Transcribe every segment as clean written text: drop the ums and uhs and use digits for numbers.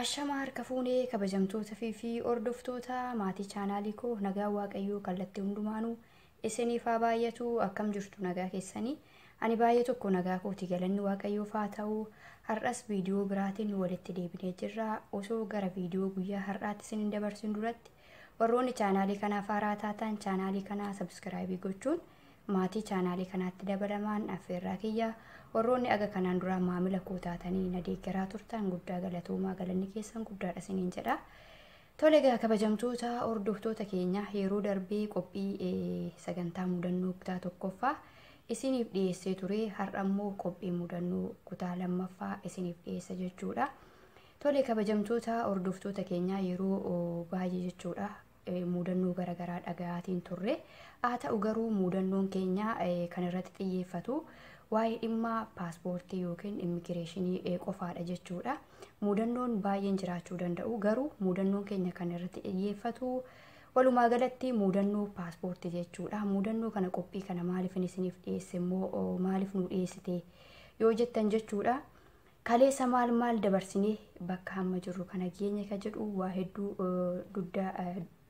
Ashama harka fuunee kabajamtoota fi hordoftoota maatii chaanaalii koo, nagaa Waaqayyoo kallattii hundumaanuu isiniif haa baay'atu. Akkam jirtu? Nagaa keessanii? Ani baay'ee tokko nagaa kooti, galanni Waaqayyoof haa ta'u. Har'as viidiyoo biraatiin walitti deebinee jirra. Osoo gara viidiyoo guyyaa har'aatti isin hin dabarsin duratti, warroonni chaanaalii kanaaf haaraa taatan chaanaalii kanaa subscribe gochuun maatii chaanaalii kanaatti dabalamaan affeerraa kiyya. Warroonni aga kanaan dura maamila koo taatanii na deeggaraa turtan, guddaa galatoomaa, galanni keessan guddaadha isiniin jedha. Tole egaa, kabajamtoota hordoftoota keenya, yeroo darbee qophii sagantaa mudannoo kutaa tokkoffaa isiniif dhiyeessee ture. Har'a immoo qophii mudannoo kutaa lammaffaa isiniif dhiyeessa jechuudha. Tole, kabajamtoota hordoftoota keenya, yeroo baay'ee jechuudha mudannoo garaagaraa dhaga'aatiin turre. Haa ta'u garuu mudannoon keenya kan irratti xiyyeeffatu waa'ee dhimma paaspoortii yookiin immigireeshinii qofaadha jechuudha. Mudannoon baay'een jiraachuu danda'u, garuu mudannoon keenya kan irratti xiyyeeffatu walumaa galatti mudannoo paaspoortii jechuudha. Mudannoo kana, qophii kana maaliif isiniif dhiyeesse immoo, maaliif nu dhiyeessite yoo jettan jechuudha. Kaleessa maal maal dabarsinee bakka hamma jirru kana geenye ka jedhu waa hedduu dugda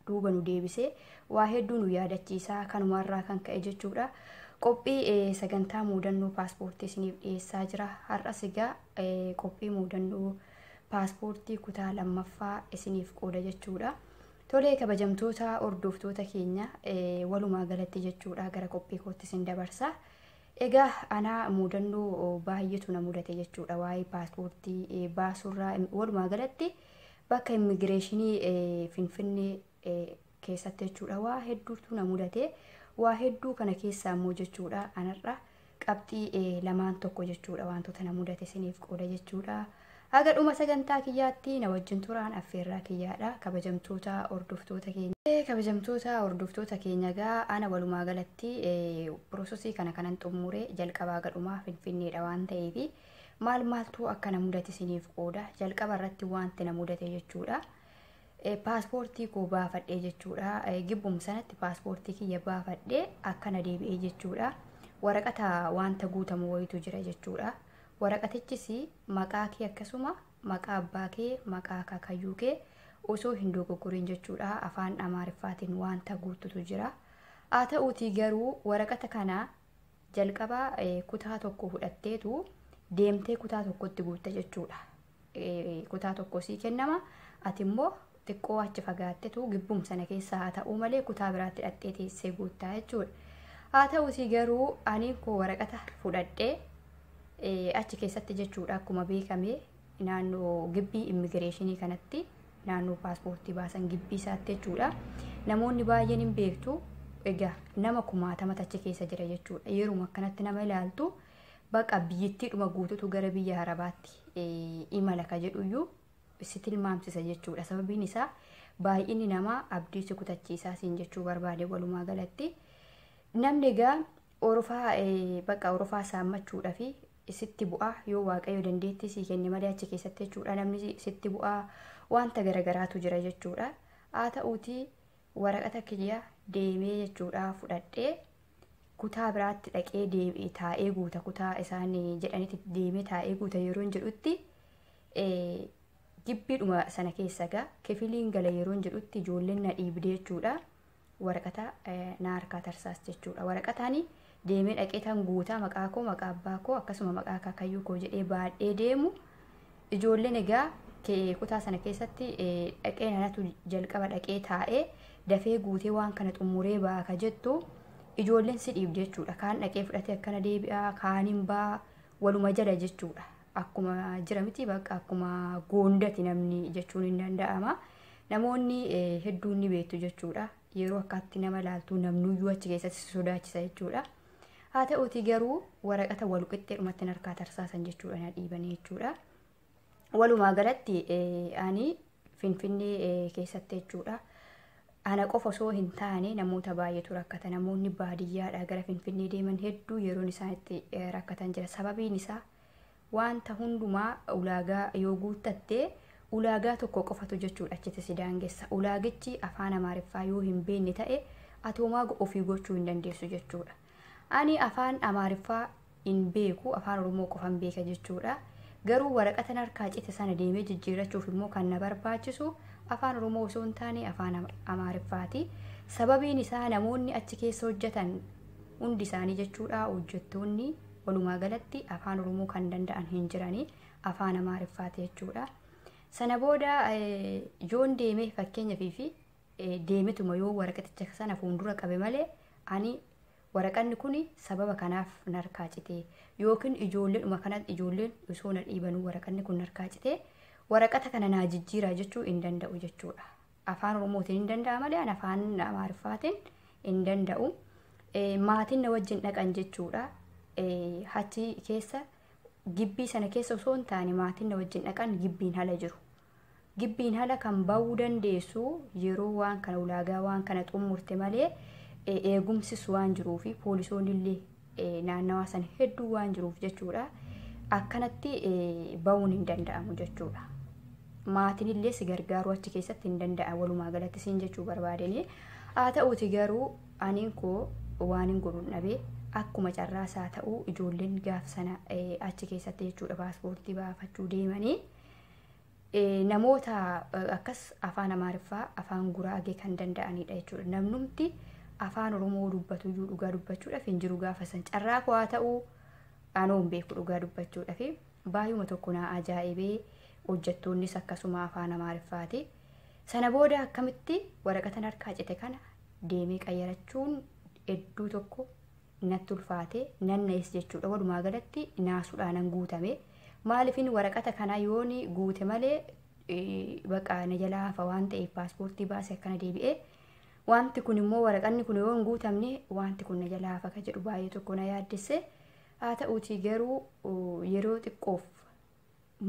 duuba nu deebisee waa hedduu nu yaadachiisaa, kanumarraa kan ka'e jechuudha. Qophii sagantaa mudannoo paaspoortii isiniif dhiyeessaa jira. Har'as egaa qophii mudannoo paaspoortii kutaa lammaffaa isiniif qooda jechuudha. Tolee, kabajamtoota hordoftoota keenya, walumaa galatti jechuudha gara qophii kootti isin dabarsa. Egaa anaa mudannoo baay'eetu na mudate jechuudha waa'ee paaspoortii baasurraa, walumaa galatti bakka immigireeshinii Finfinnee keessatti jechuudha waa hedduutu na mudate. Waa hedduu kana keessaa immoo jechuudha anarra qabxii lamaan tokko jechuudha wantoota na mudate isiniif qooda jechuudha. Haga dhuma sagantaa kiyyaatti na wajjin turaan affeerraa kiyyaadha. Kabajamtoota hordoftoota keenya. Kabajamtoota hordoftoota keenya, egaa ana walumaa galatti process kana kanan xumure jalqabaa gadhumaa Finfinneedha waan ta'eef, maal maaltu akka na mudate isiniif qooda. Jalqaba irratti wanti na mudate jechuudha. Paaspoortii koo baafadhee jechuudha. Gibbuma sanatti paaspoortii kiyya baafadhee akkana deebi'ee jechuudha. Waraqata wanta guutamu wayitu jira jechuudha. Waraqatichis maqaa kee, akkasuma maqaa abbaa kee, maqaa akaakayyuu kee osoo hin dogoggorin jechuudha. Afaan Amaariffaatiin wanta guututu jira. Haa ta'uutii garuu waraqata kana jalqaba kutaa tokko fudhatteetu deemtee kutaa tokkotti guutta jechuudha. Kutaa tokko sii kennama. Ati immoo xiqqoo achi fagaattetu gibbum sana keessa haa ta'uu malee kutaa biraatti hidhattee teessee guuttaa jechuudha. Haa ta'uutii garuu ani koo waraqata fudhadhee achi keessatti jechuudha, akkuma beekame naannoo gibbii immigireeshinii kanatti, naannoo paaspoortii baasan gibbii isaatti jechuudha. Namoonni baay'een hin beektu, egaa nama kumaatamatu achi keessa jira jechuudha. Yeruma akkanatti nama ilaaltu baqa biyyittiidhuma guututu gara biyya Arabaatti imala ka jedhuyyuu si tilmaamsisa jechuudha. Sababiin isaa baay'inni namaa abdii si kutachiisaa siin jechuu barbaade walumaa galatti. Namni egaa orofaa bakka orofaa saammachuudhaa fi sitti bu'aa, yoo Waaqayyo dandeettii sii kenne malee achi keessatti jechuudha namni sitti bu'aa, wanta garagaraatu jira jechuudha. Haa ta'uutii waraqata kiyya deemee jechuudha fudhadhee kutaa biraatti dhaqee deemee taa'ee guuta, kutaa isaan jedhanitti deemee taa'ee guuta yeroo jedhutti, gibbiidhuma sana keessa egaa kifiliin gala yeroo jedhutti ijoolleen na dhiibdee jechuudha. Waraqata na harkaa tarsaas jechuudha. Waraqataan deemee dhaqee tan guutaa maqaa koo, maqaa abbaa koo, akkasuma maqaa akaakayyuu koo jedhee baadhee deemu, ijoolleen egaa kutaa sana keessatti dhaqee nanatu jalqaba dhaqee taa'ee dafee guutee waan kana xumuree baaka jettu, ijoolleen si dhiibde jechuudha. Kaan dhaqee fudhatee akkana deebi'a, kaaniin baa waluma jala jechuudha. Akkuma jira miti, bakka akkuma goondati namni jechuun hin danda'ama. Namoonni hedduun ni beektu jechuudha. Yeroo akkaatti nama ilaaltu namnuyyuu achi keessatti si sodaachisa jechuudha. Haa ta'uutii garuu waraqata wal qixxeedhumatti harkaa tarsaasan jechuudha, na dhiibanii jechuudha. Walumaa galatti ani Finfinnee keessatti jechuudha. Ana qofa osoo hin taane namoota baay'eetu rakkata. Namoonni baadiyyaadhaa gara Finfinnee deeman hedduu yeroon isaan itti rakkatan jira. Sababiin isaa wanta hundumaa ulaagaa yoo guuttattee, ulaagaa tokko qofatu jechuudha achitti si daangessa. Ulaagichi afaan Amaariffaa yoo hin beekne ta'e, ati homaa ofii gochuu hin dandeessu jechuudha. Ani afaan Amaariffaa hin beeku, afaan Oromoo qofan beeka jechuudha. Garuu waraqata harkaa cite sana deemee jijjiirrachuuf immoo kan na barbaachisu afaan Oromoo osoo hin taane afaan Amaariffaati. Sababiin isaa namoonni achi keessa hojjetan hundi isaanii jechuudha hojjettoonni walumaa galatti afaan Oromoo kan danda'an hin jiranii afaan Amaariffaati jechuudha. Sana booda yoon deemee fakkeenyaaf fi deemetuma yoo waraqaticha sana fuuldura qabe malee ani waraqanni kun sababa kanaaf narkaa cite yookiin ijoolleedhuma kanatti ijoolleen osoo na dhiibanuu waraqanni kun narkaa cite waraqata kana naa jijjiiraa jechuu hin danda'u jechuudha. Afaan Oromootiin hin danda'a malee ani afaan Amaariffaatiin hin danda'u. Maatiin na wajjin dhaqan jechuudha. Achi keessa gibbii sana keessa osoo hin taane maatiin na wajjin dhaqan gibbiin hala jiru. Gibbiin hala kan ba'uu dandeessu yeroo waan kana ulaagaa waan kana xumurte malee eegumsis waan jiruu fi poolisoonni illee naannawaa sana hedduu waan jiruuf jechuudha. Akkanatti ba'uun hin danda'amu jechuudha. Maatiin illee si gargaaruu achi keessatti hin danda'a walumaa galatti siin jechuu barbaadanii. Haa ta'uuti garuu aniin koo waan hin godhu dhabee akkuma carraasaa ta'uu ijoolleen gaaf sana achi keessatti jechuudha paaspoortii baafachuu deemanii namoota akkas afaan Amaariffaa afaan Guraagee kan danda'anidha jechuudha. Namnumti afaan Oromoo dubbatuyyuu dhugaa dubbachuudhaaf hin jiru gaafa san carraa koo haa ta'uu anoo hin beeku dhugaa dubbachuudhaaf baay'uma tokko naa ajaa'ibee hojjettoonnis akkasuma afaan Amaariffaati. Sana booda akkamitti waraqatan harkaa cite kana deemee qayyarachuun hedduu tokko natti ulfaate nan na'es jechuudha. Walumaa galatti naasuudhaan nan guutame. Maaliifin waraqata kana yoon guute malee baqa na jalaa hafa waan ta'eef paaspoortii baasee akkana deebi'ee wanti kun immoo waraqanni kun yoo hin guutamne wanti kun na jalaa hafa ka jedhu baay'ee tokko na yaaddesse. Haa ta'uutii garuu yeroo xiqqoof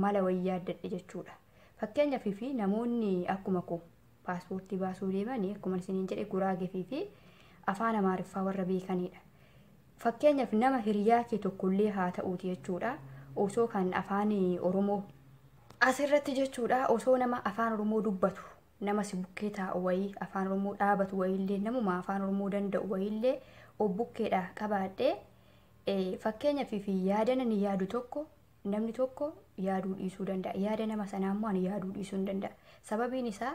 mala wayii yaaddadhe jechuudha. Fakkeenyaaf fi namoonni akkuma koo paaspoortii baasuu deemanii akkuma isiniin jedhe Guraagee fi afaan Amaariffaa warra beekanidha. Fakkeenyaaf nama hiriyaa kee tokkollee haa ta'uuti jechuudha. Osoo kan afaan Oromoo asirratti jechuudha osoo nama afaan Oromoo dubbatu nama si bukkee taa'u wayii afaan Oromoo dhaabatu wayiillee namuma afaan Oromoo danda'u wayiillee of bukkeedha qabaadhee fakkeenyaaf fi yaada nani yaadu tokko namni tokko yaaduu dhiisuu danda'a. Yaada nama sanaa immoo ani yaaduu dhiisuu hin danda'a. Sababiin isaa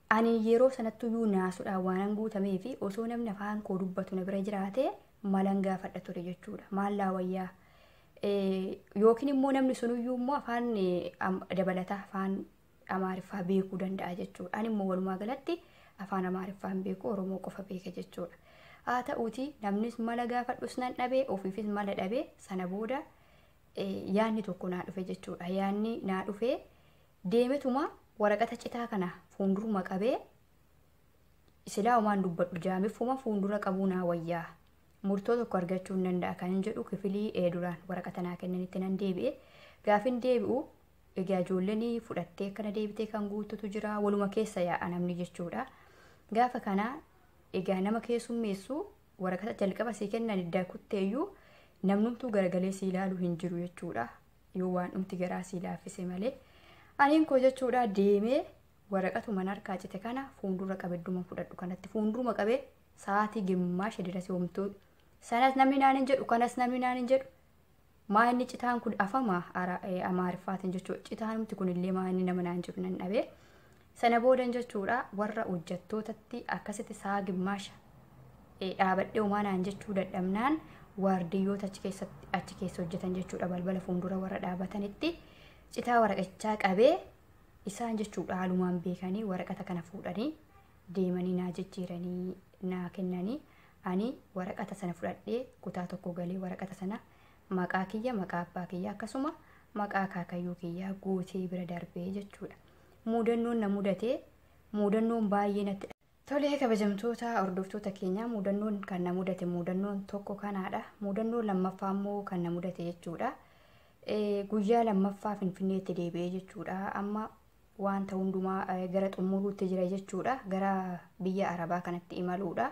ani yeroo sanattuyyuu naasuudhaan waan guutamee fi osoo namni afaan koo dubbatu na bira jiraate malan gaafadha ture jechuudha. Maallaa wayyaa yookiin immoo namni sunuyyuu immoo afaan dabalataa afaan Amaariffaa beekuu danda'a jechuudha. Ani immoo walumaa galatti afaan Amaariffaa hin beeku Oromoo qofa beeka jechuudha. Haa ta'uuti namnis mala gaafadhus nan dhabee ofiifis mala dhabee sana booda yaadni tokko naa dhufe jechuudha. Yaadni naa dhufe deemetuma waraqata citaa kana fuulduruma qabee silaa homaan dubbadhu jaameffuma fuuldura qabuu naa wayyaa. Murtoo tokko argachuu hin danda'a kan jedhu kifilii duraan waraqata naa kennanitti nan deebi'e. Gaafin deebi'u egaa ijoolleen fudhattee akkana deebitee kan guututu jira waluma keessa yaa'a namni jechuudha. Gaafa kana egaa nama keessummeessu waraqata jalqaba sii kennan iddaa kutteeyyuu namnumtuu garagalee si ilaalu hin jiru jechuudha. Yoo waan dhumti garaa si laaffise malee. Aniin koo jechuudha deemee waraqatuma harkaa cite kana fuuldura qabedduma fudhadhu kanatti fuulduruma qabee sa'aatii gimmaasha dirasee homtuu sanas namni naan hin jedhu kanas namni naan hin jedhu maa inni citaan kun afama Amaariffaatiin jechuudha. Citaanumti kun illee maa inni nama naan jedhu nan dhabee. Sana boodan jechuudha warra hojjettootatti akkasitti sa'a gimmaasha dhaabadhee homaa naan jechuu dadhabnaan waardiyyoota achi keessa hojjetan jechuudha balbala fuuldura warra dhaabatanitti citaa waraqachaa qabee isaan jechuudha haalumaan beekanii waraqata kana fuudhanii deemanii naa jijjiiranii naa kennanii ani waraqata sana fudhadhee kutaa tokko galee waraqata sana maqaa kiyya maqaa abbaa kiyya akkasuma maqaa akaakayyuu kiyyaa guutee bira darbee jechuudha. Mudannoon na mudatee mudannoon baay'ee natti Tolee kabajamtoota hordoftoota keenyaa mudannoon kan na mudate mudannoon tokko kanaadha. Mudannoon lammaffaa immoo kan na mudate jechuudha. Guyyaa lammaffaa Finfinneetti deebi'ee jechuudha. Amma wanta hundumaa gara xumuruutti jira jechuudha. Gara biyya Arabaa kanatti imaluudha.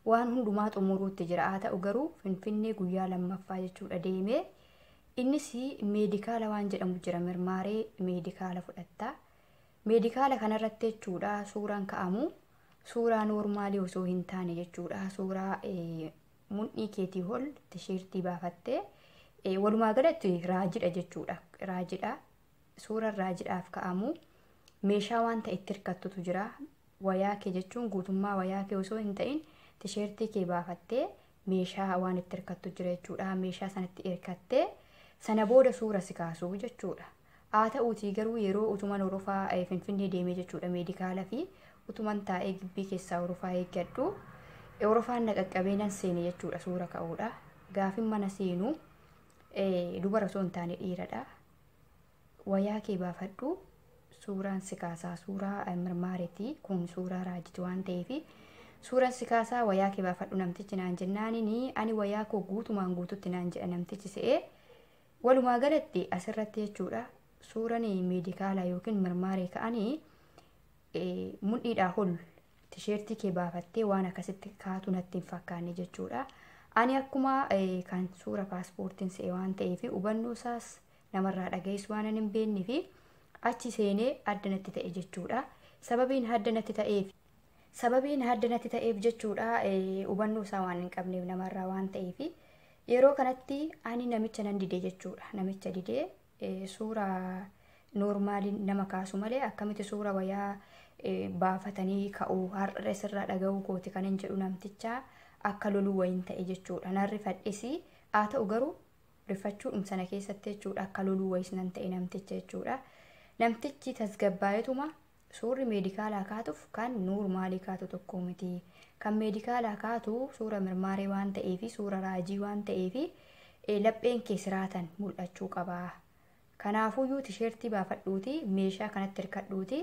Waan hundumaa xumuruutti jira. Haa ta'u garuu Finfinnee guyyaa lammaffaa jechuudha deemee innis meedikaala waan jedhamu jira. Mirmaaree meedikaala fudhatta. Meedikaala kanarratti jechuudha suuraan ka'amu. Suuraa noormaalii osoo hin taane jechuudha. Suuraa mudhii keetii ol tisheertii baafattee Walumaa galatti raajidha jechuudha. Raajidha. Suuraan raajidhaaf ka'amu meeshaa waan ta'e itti hirkattutu jira. Wayaa kee jechuun guutummaa wayaa kee osoo hin ta'in tisheertii kee baafattee meeshaa waan itti hirkattu jira jechuudha. Meeshaa sanatti hirkattee sana booda suura si kaasuu jechuudha. Haa ta'uutii garuu yeroo utuman horofaa Finfinnee deemee jechuudha meedikaala fi utuman taa'ee gibbii keessaa horofaa eeggadhu horofaan na qaqqabee nan seene jechuudha suura ka'uudha. Gaafin mana seenuu dubara osoo hin taane dhiiradha. Wayaa kee baafadhu suuraan si kaasaa suuraa mirmaareeti kun suuraa raajiti waan ta'eef suuraan si kaasaa wayaa kee baafadhu namtichi naan jennaaniin ani wayaa koo guutumaan guututti naan jedha namtichi se'ee. Walumaa galatti asirratti jechuudha suuraan meedikaalaa yookiin mirmaaree ka'anii mudhiidhaa ol tisheertii kee baafattee waan akkasitti kaatu natti hin fakkaanne jechuudha. Ani akkuma kan suura paaspoortiin se'e waan ta'eef hubannoo isaas namarraa dhaga'es waan hin beeknee fi achi seenee adda natti ta'e jechuudha. Sababiin adda natti ta'eef sababiin adda natti ta'eef jechuudha hubannoo isaa waan hin qabneef namarraa waan ta'eef yeroo kanatti ani namicha nan didee jechuudha. Namicha didee suura noormaaliin nama kaasu malee akkamitti suura wayaa baafatanii ka'uu har'a sirraa dhaga'uu kooti kan hin jedhu namticha akka loluu wayiin ta'e jechuudha. Nan rifadhisi haa ta'u garuu rifachuudhum sana keessatti jechuudha akka loluu wayiis nan ta'e namticha jechuudha. Namtichi tasgabbaa'eetuma suurri meedikaalaa kaatuuf kan noormaalii kaatu tokko miti. Kan meedikaalaa kaatu suura mirmaaree waan ta'eefi suura raajii waan ta'eefi lapheen kee siraatan mul'achuu qaba. Kanaafuyyuu tisheertii baafadhuuti meeshaa kanatti hirkadhuuti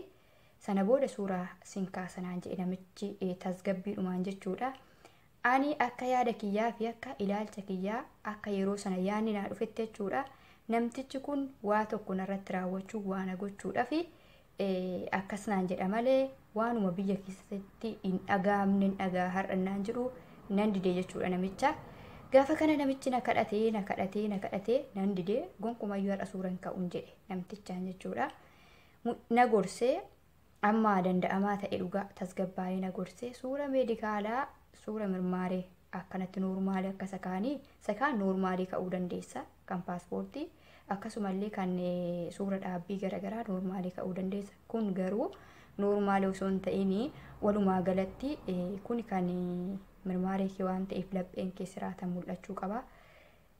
sana booda suuraa sin kaasanaan jedhe namichi tasgabbiidhumaan jechuudha. Ani akka yaada kiyyaa fi akka ilaalcha kiyyaa akka yeroo sana yaadni naa dhufetti jechuudha. Namtichi kun waa tokko narratti raawwachuu waan gochuudhaaf akkas naan jedha malee waanuma biyya keessatti hin dhaga'amne hin dhagaa har'a naan jedhu nan didee jechuudha namicha. Gaafa kana namichi na kadhatee na kadhatee na kadhatee nan didee gonkumayyuu har'a suuraan ka'uun jedhe namtichaan jechuudha. Na gorsee amma danda'amaa ta'e dhugaa tasgabbaa'ee na gorsee suura meedikaalaa suura mirmaaree akkanatti noormaalii akka sakaanii sakaan noormaalii ka'uu dandeessa kan paaspoortii akkasumallee kan suura dhaabbii garaagaraa noormaalii ka'uu dandeessa. Kun garuu noormaalii osoo hin ta'in walumaa galatti kun kan mirmaaree kee waan ta'eef lapheen kee siraatan mul'achuu qaba.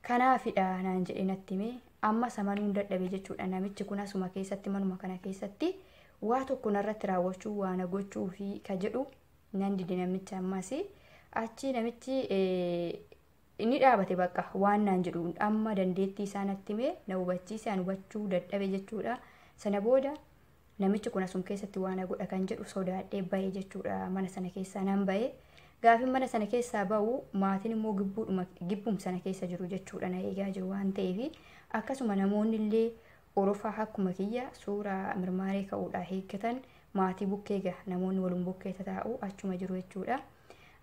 Kanaafidha naan jedhe natti himee amma samanuun dadhabe jechuudha. Namichi kun asuma keessatti manuma kana keessatti waa tokko narratti raawwachuu waan gochuu fi ka jedhu nan dide namicha ammas. Achi namichi inni dhaabate bakka waan naan jedhu amma dandeettii isaa natti himee na hubachiise an hubachuu dadhabe jechuudha. Sana booda namichi kun asuma keessatti waan godha kan jedhu sodaadhee bahe jechuudha. Mana sana keessaa nan bahe. Gaafin mana sana keessaa bahu maatiin immoo gibbum sana keessa jiru jechuudha na eegaa jiru waan ta'eef akkasuma namoonni illee orofaa akkuma kiyya suuraa mirmaaree ka'uudhaa eeggatan maatii bukkee gaha namoonni walum bukkee taa'u achuma jiru jechuudha.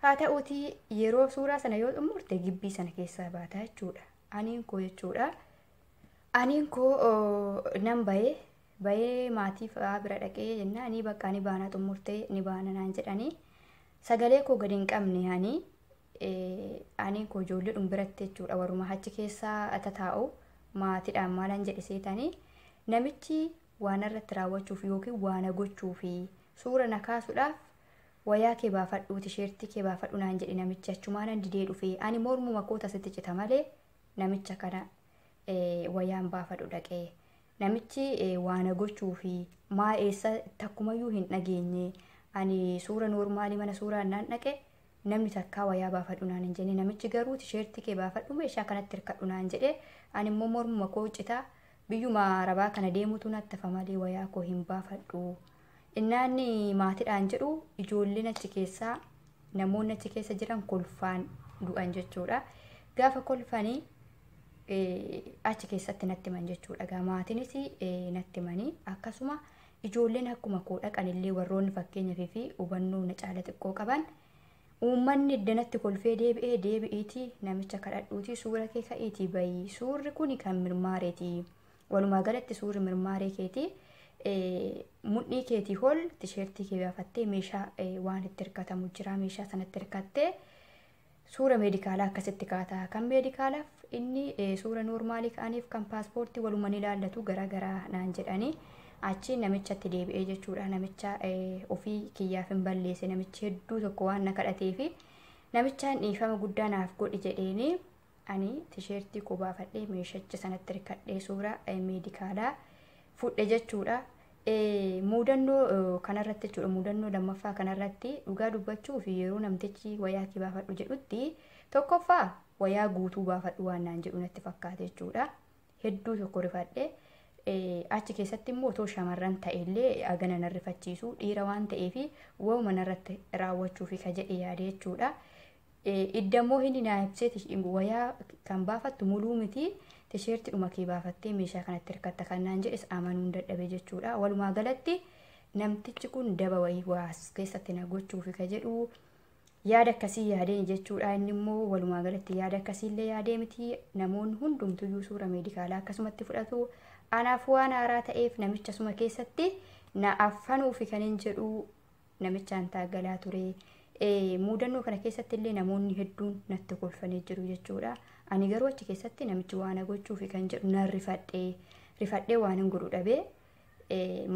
Haa ta'uutii yeroo suuraa sana yoo xumurte gibbii sana keessaa baata jechuudha. Aniin koo jechuudha. Aniin koo nan bahee bahee maatii fa'aa bira dhaqee jennaan ni bakka ni baana xumurtee ni baana naan jedhanii. Sagalee koo gadi hin qabne ani ani koo ijoollee biratti jechuudha waruma achi keessaa tataa'u maatiidhaan maalan jedhe seetanii namichi waan irratti raawwachuuf yookiin waan gochuuf suura na kaasuudhaaf wayaa kee baafadhu tisheertii kee baafadhu naan jedhe namichi achumaan didee dhufe ani mormuma koo tasitti cita malee namicha kana wayaan baafadhu dhaqee namichi waan gochuuf maa eessa takkumayyuu hin dhageenye. Ani suura noormaalii mana suuraa naan dhaqe namni takkaa wayaa baafadhu naan hin jenne namichi garuu tisheertii kee baafadhu meeshaa kanatti hirkadhu naan jedhe ani immoo mormuma koo citaa biyyuma arabaa kana deemutu natti hafa malee wayaa koo hin baafadhu. Innaanni maatiidhaan jedhu ijoolleen achi keessaa namoonni achi keessa jiran kolfaan du'an jechuudha. Gaafa kolfanii achi keessatti natti himan jechuudha. Maatiinis natti himanii akkasuma ijoolleen akkuma koo dhaqan illee warroonni fakkeenyaa fi hubannoo na caala xiqqoo qaban uummanni iddanatti kolfee deebi'ee deebi'iitii namicha kadhadhuutii suura kee ka'iitii bayii suurri kuni kan mirmaareeti. Walumaa galatti suurri mirmaaree keetii mudhii keetii ol tisheertii kee baafattee meeshaa waan itti hirkatamu jira meeshaa sanatti hirkattee Suura meedikaalaa akkasitti kaataa, kan meedikaalaaf inni suura noormaalii ka'aniif kan paaspoortii walumaan ilaallatu garaagaraa naan jedhanii achi namichatti deebi'ee jechuudha. Namicha ofii kiyyaaf hin balleesse, namichi hedduu tokko waan na kadhatee fi namichaan dhiifama guddaa naaf godhi jedheeni ani tisheertii koo baafadhee meeshacha sanatti hirkadhee suura meedikaalaa fudhe jechuudha. Muudannoo kanarratti jechuudha, muudannoo lammaffaa kanarratti dhugaa dubbachuuf yeroo namtichi wayaa kee baafadhu jedhutti tokkoffaa wayaa guutuu baafadhu waan naan jedhu natti fakkaate jechuudha. Hedduu tokko rifadhe. Achi keessatti immoo otoo shamarran ta'ellee agana na rifachiisu, dhiira waan ta'eef waanuma narratti raawwachuuf ka jedhe yaade jechuudha. Iddammoo inni naa ibsee wayaa kan baafattu muluu miti, tisheertiidhuma kee baafattee meeshaa kanatti hirkatta kan naan jedhes amanuun dadhabe jechuudha. Walumaa galatti namtichi kun daba wayii waas keessatti na gochuuf ka jedhu yaada akkasii yaadeen jechuudha. Inni immoo walumaa galatti yaada akkasiillee yaadee miti, namoonni hundumtuyyuu suura meedikaalaa akkasumatti fudhatu. Anaaf waan haaraa ta'eef namicha suma keessatti na affanuufi kan hin jedhu namichaan taaggalaa ture. Muudannoo kana keessatti illee namoonni hedduun natti kolfanii jiru jechuudha. Ani garuu achi keessatti namichi waan gochuufi kan jedhu nan rifadhee waan hin godhu dhabee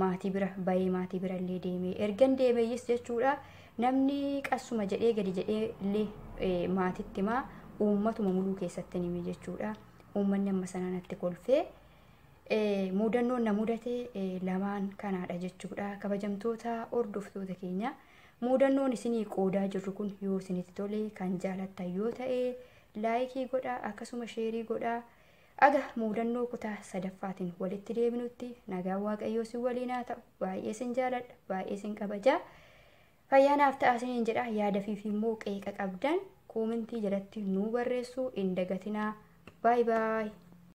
maatii bira bahee maatii bira illee deemee ergan deemeeyyis jechuudha. Namni qassuma jedhee gadi jedhee illee maatitti himaa, uummatuma muluu keessatti hime jechuudha. Uummanni amma sana natti kolfee. Muudannoon na mudate lamaan kanaadha jechuudha. Kabajamtoota hordoftoota keenya, muudannoon isinii qoodaa jirru kun yoo isinitti tole, kan jaalattan yoo ta'e laayikii godhaa, akkasuma sheerii godhaa. Aga muudannoo kutaa sadaffaatiin walitti deebinutti nagaan Waaqayyoo isin waliin haa ta'u. Baay'ee isin jaaladha, baay'ee isin kabajaa. Fayyaa naaf ta'aa isiniin jedha. Yaada fi immoo qeeqa qabdan koomentii jalatti nuu barreessuu hin dagatinaa. Baay baay.